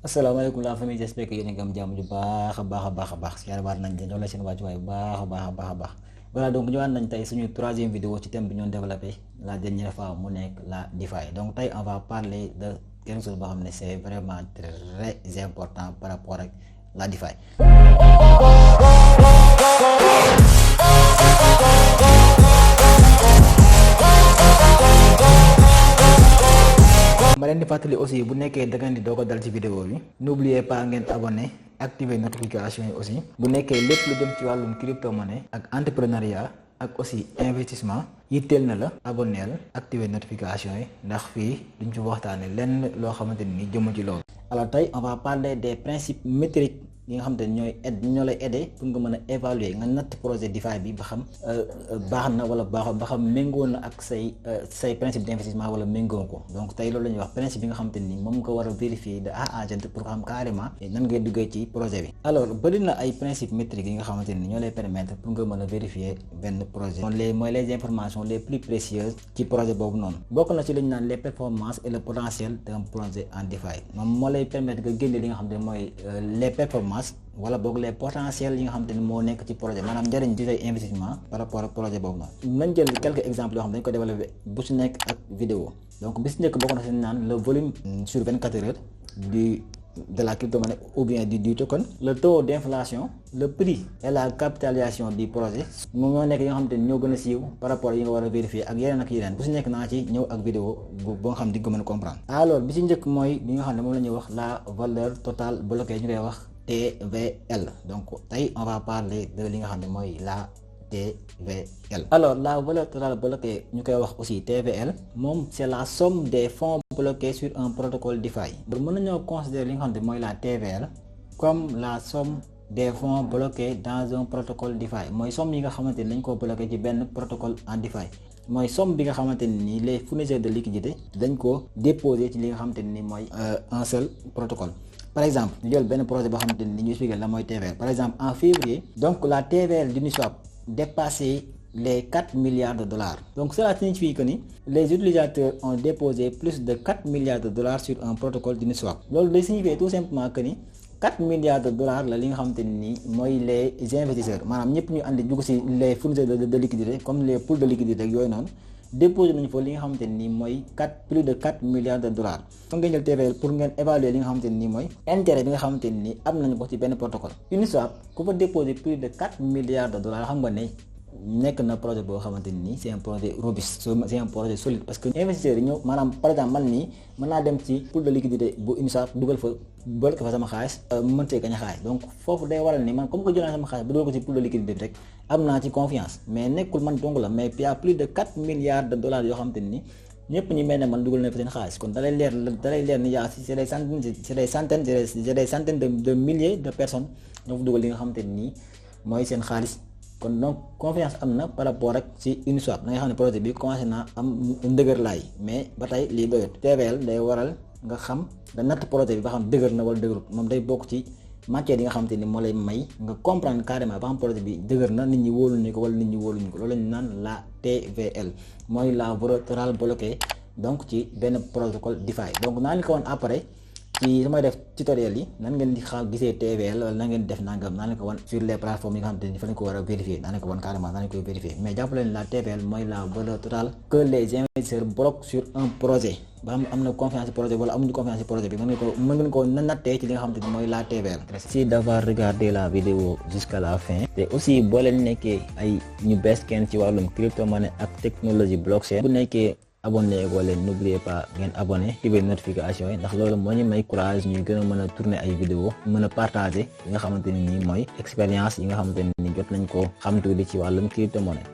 asalaamaaleykum la famille, j'espère que yéen a ngi am jàmm ju baax a baax si yàlla baat nañ leen jox la seen wàccuwaay bu baax. Voilà, donc ñëwaat nañ tey suñu troisième vidéo ci thème bi ñoon développé la dernière fois mu nekk la DeFi. Donc tey on va parler de quelque chose boo xam ne c'est vraiment très important par rapport ak la DeFi. ma leen di fàttali aussi bu nekkee da ngeen di doog a dal ci vidéo bi n'oubliez pas ngeen abonné activer notification yi aussi bu nekkee lépp lu jëm ci wàllum crypto monnaie ak entrepreneuriat ak aussi investissement yitteel na la abonneel activer notification yi ndax fii duñ ci waxtaane lenn loo xamante ni jëmm ci loolu. Alors tey on va parler des principes métriques yi nga xamante ne ñoo lay aider pour nga mën a évaluer nga natt projet DeFi bi ba xam baax na wala baaxul ba xam méngoo na ak say principe d'investissement wala méngoo ko. Donc tey loolu la ñuy wax principe yi nga xamante ni moom nga war a vérifier de A à Z pour xam carrément nan ngay duggee ci projet bi. Alors bëri na ay principes métriques yi nga xamante ni ñoo lay permettre pour nga mën a vérifier benn projet. mooy les informations les plus précieuses ci projet boobu noonu bokk na ci li ñu naan les performances et le potentiel d'un projet en DeFi moom moo lay permettre nga génne li nga xamante ne mooy les performances wala boog les potentiels yi nga xamante ni moo nekk ci projet maanaam njëriñ di say investissement par rapport ak projet boobu noonu. nañ jël quelques exemples yoo xam ne dañ ko développé bu si nekk ak vidéo. Donc bis njëkk bokk na si naan le volume sur 24 heures de la crypto-monnaie ou bien du token, le taux d'inflation, le prix et la capitalisation du projet moom ñoo nekk yi nga xamante ni ñoo gën a siiw par rapport yi nga war a vérifier ak yeneen bu si nekk naa ci ñëw ak vidéo boo nga xam di nga mën a comprendre. Alors bi si njëkk mooy li nga xam ne moom la ñuy wax la valeur totale bloquée ñu koy wax TVL. Donc tey on va parler de li nga xam ne mooy la TVL. Alors la valeur totale bloquée ñu koy wax aussi TVL moom c'est la somme des fonds bloqués sur un protocole DeFi. Donc mën nañoo considérer li nga xam ne mooy la TVL comme la somme des fonds bloqués dans un protocole DeFi mooy somme yi nga xamante ni dañ koo bloqué ci benn protocole en DeFi mooy somme bi nga xamante ni les fournisseurs de liquidité dañ ko déposer ci li nga xamante ni mooy un seul protocole. Par exemple ñu jël benn projet boo xamante ni ñu expliqué la mooy TVL. Par exemple en février donc la TVL d'Uniswap dépassé les 4 milliards de dollars. Donc cela signifie que les utilisateurs ont déposé plus de 4 milliards de dollars sur un protocole d'Uniswap. loolu day signifier tout simplement que 4 milliards de dollars la li nga xamante ni mooy les investisseurs maanaam ñëpp ñu àndi dugg ci les fournisseurs de liquidité comme les pools de liquidité ak yooyu noonu déposé nañu fa li nga xamante ni mooy plus de 4 milliards de dollars. donc ngeen jël TVL pour ngeen évaluer li nga xamante ni mooy intérêt bi nga xamante ni am nañu ko ci benn protocole. Uniswap ku fa déposé plus de 4 milliards de dollars xam nga ne nekk na projet boo xamante ni c'est un projet robuste, c'est un projet solide parce que investisseurs yi ñëw maanaam par exemple man nii mën naa dem ci pool de liquidité bu Uniswap dugal fa bloqué fa sama xaalis mën see gañ a xaalis. Donc foofu day waral ni man comme que jël naa sama xaalis ba dugal ko ci pool de liquidité bi rek am naa ci confiance mais nekkul man dong la mais il y a plus de 4 milliards de dollars yoo xamante ni ñëpp ñi mel ne man dugal na fa seen xaalis kon dalay leer ni yaa c'est des centaines de milliers de personnes ñoo fa dugal li nga xamante ni mooy seen xaalis. kon donc confiance am na par rapport ak ci Uniswap da nga xam ne projet bi commencé naa am ndëgër laay mais ba tey lii doyut. TVL day waral nga xam nga natt projet bi ba xam dëgër na wala dëgërut moom day bokk ci matière yi nga xamante ni moo lay may nga comprendre carrément ba xam projet bi dëgër na nit ñi wóoluñu ko wala nit ñi wóoluñu ko loolu la ñu naan la TVL mooy la valeur totale bloquée donc ci benn protocole DeFi. Donc naa leen ko woon après ci samay def tutoriel yi nan ngeen di gisee TVL wala nan ngeen def nangam naa leen ko wan sur les plateformes yi nga xamante ni fa lañ ko war a vérifier naa leen ko wan carrément naa leen koy vérifier mais jàpp leen la TVL mooy la valeur totale que les investisseurs bloquent sur un projet ba xam am na confiance ci projet wala amuñu confiance ci projet bi mën ngeen ko nattee ci li nga xamante ni mooy la TVL. Merci d'avoir regardé la vidéo jusqu'à la fin te aussi boo leen nekkee ay ñu bees kenn ci wàllum crypto-monnaie ak technologie blockchain bu nekkee abonné ko leen n'oubliez pas ngeen abonné activer notification yi ndax loolu moo ñu may courage ñuy gën a mën a tourner ay vidéo mën a partager yi nga xamante ni mooy expérience yi nga xamante ni jot nañ ko xam tuuti ci wàllum crypto-monnaie.